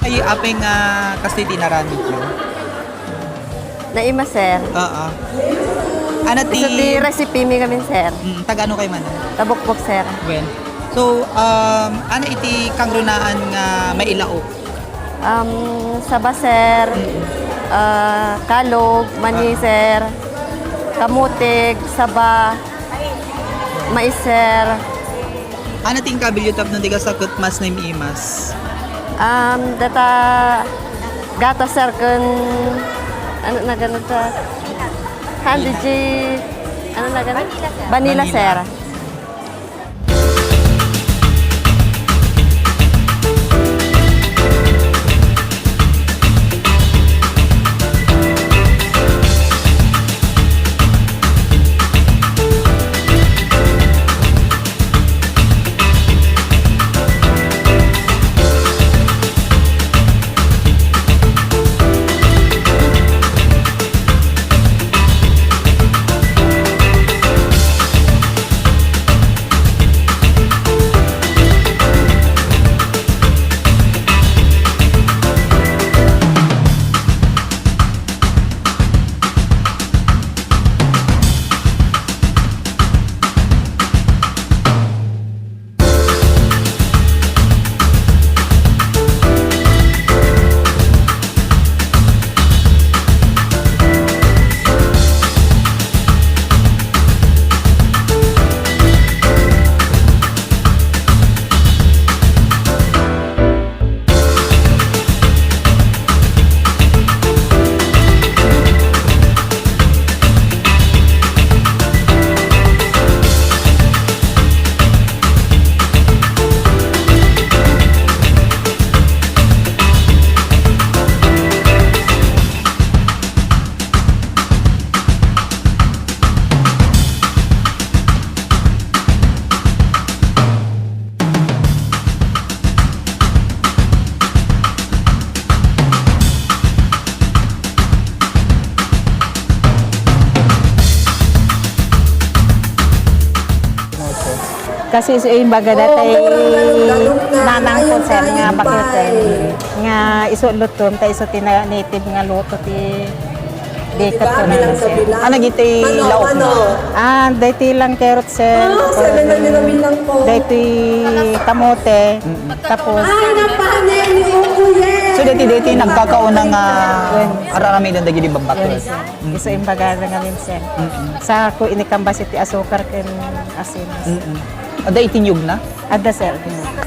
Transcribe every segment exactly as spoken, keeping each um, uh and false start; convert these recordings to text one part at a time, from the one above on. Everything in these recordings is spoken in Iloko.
Ay, apay nga kastoy ti inaramidyo? Naima, sir. Oo. Ano ti Isu ti recipe mi ngamin, sir. Mm, taga ano kayo man? Tabukbok, sir. Well, so, um, ano iti kangrunaan nga mailaok? Um, saba, sir. Mm. Ah, kalog, mani, Ah. sir. Kamutig, saba, mais, sir. Ano ti inkabilyo tapno dikas a ket mas naimas? Um, data gatas, sir, ken ano na ganun ta? Candy G. Ano na ganun? Vanilla, sir. Vanilla, Vanilla. sir. Kasi isu imbaga dati nanang ko, sir, nga bakit, nga isu lutom, ta isu ti na-, native nga luto ti Di ka to na, sir. Ah, nagitay laok na. Ah, daytoy lang carrot, sir. Tapos, daytoy kamote. Mm-mm. Tapos, So, daytoy, daytoy nagkakauna nga ar-aramiden dagiti babbakol. Yes, sir. Mm-mm. Isu imbagada ngamin, sir. Mm-mm. Sa ko inikambas iti asukar ken asin. Mm-mm. Adda iti niyog na? Adda, sir.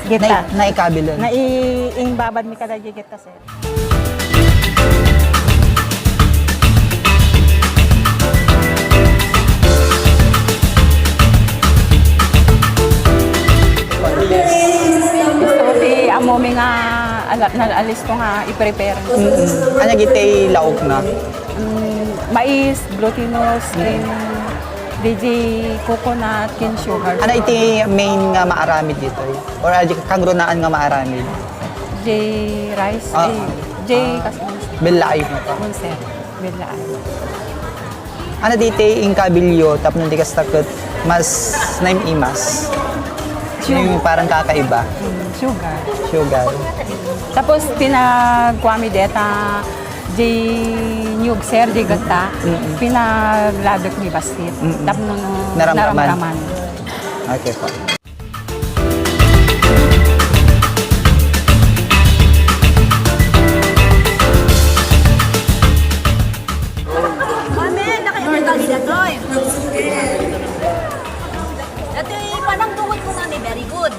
Gita. Nai-, naikabilan. Nai-, imbabad mi kada gita, sir. Isu ti ammomi nga ala-, naallisto nga i-prepare. Mm-mm. Ania dagiti laokna? Mm, mais, glutinous, ken D J coconut, ken sugar. Ania iti main nga maaramid ditoy? Or adi kangrunaan nga maaramid? J rice, ah, eh, ah. J ah. Kas-, Bella Eye mo pa? Un, sir. Bella Eye. Ania daytoy inkabilyo tapno di kasta ket mas naim-imas? Sugar. Yung parang kakaiba? Mm, sugar. Sugar. Tapos, pinagkuami deta, J niyog, sir, J gata, mm-mm, pinagladek mi bassit. Mm-mm. Tapno no naramdaman. Naramdaman. Okay po. Mami, nakaibig kami datoy. Datoy, panangtungod ko, Mami, very good.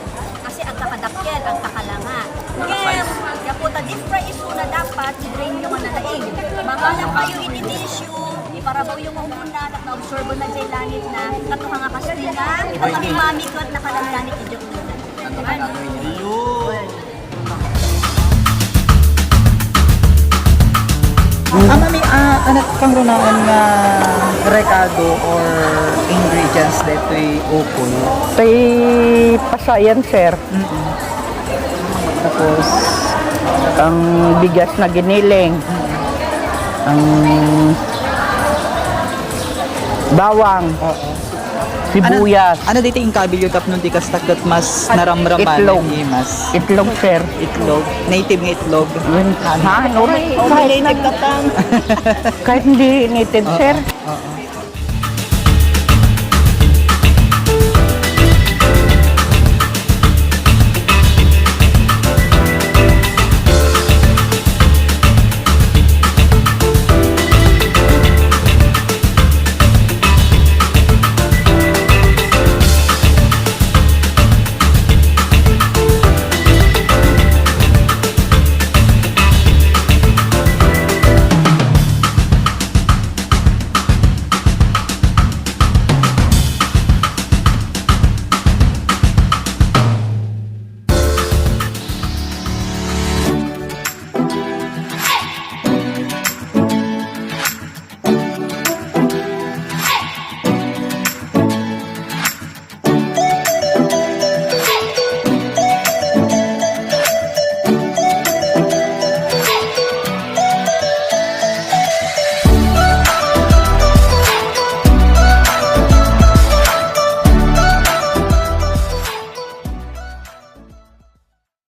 Kasi agkakadakkel, agkakalanga. Ngem, gapu ta deep fry isuna, dapat i-drain nyo nga nalaing. Mangala kayo iti tissue, iparabawyo nga umuna, tapno maabsorbo na jay langit na, kato nga kastoy nga, ita kami Mami ket nakalanlanit idiay una. Ah, Mami, ah, ania ti kangrunaan nga rekado or ingredients daytoy ukol? Tay pasayan, sir. Mm-mm. Tapos, ang bigas na giniling. Mm-mm. Ang bawang. Oo. Sibuyas. Ania, ania daytoy inkabilyo tapno di kasta ket mas naramraman? Itlog. Imas. Itlog, sir. Itlog. Native nga itlog. Yun, ha? No, kahit na, kahit hindi native, sir. Oo, oo.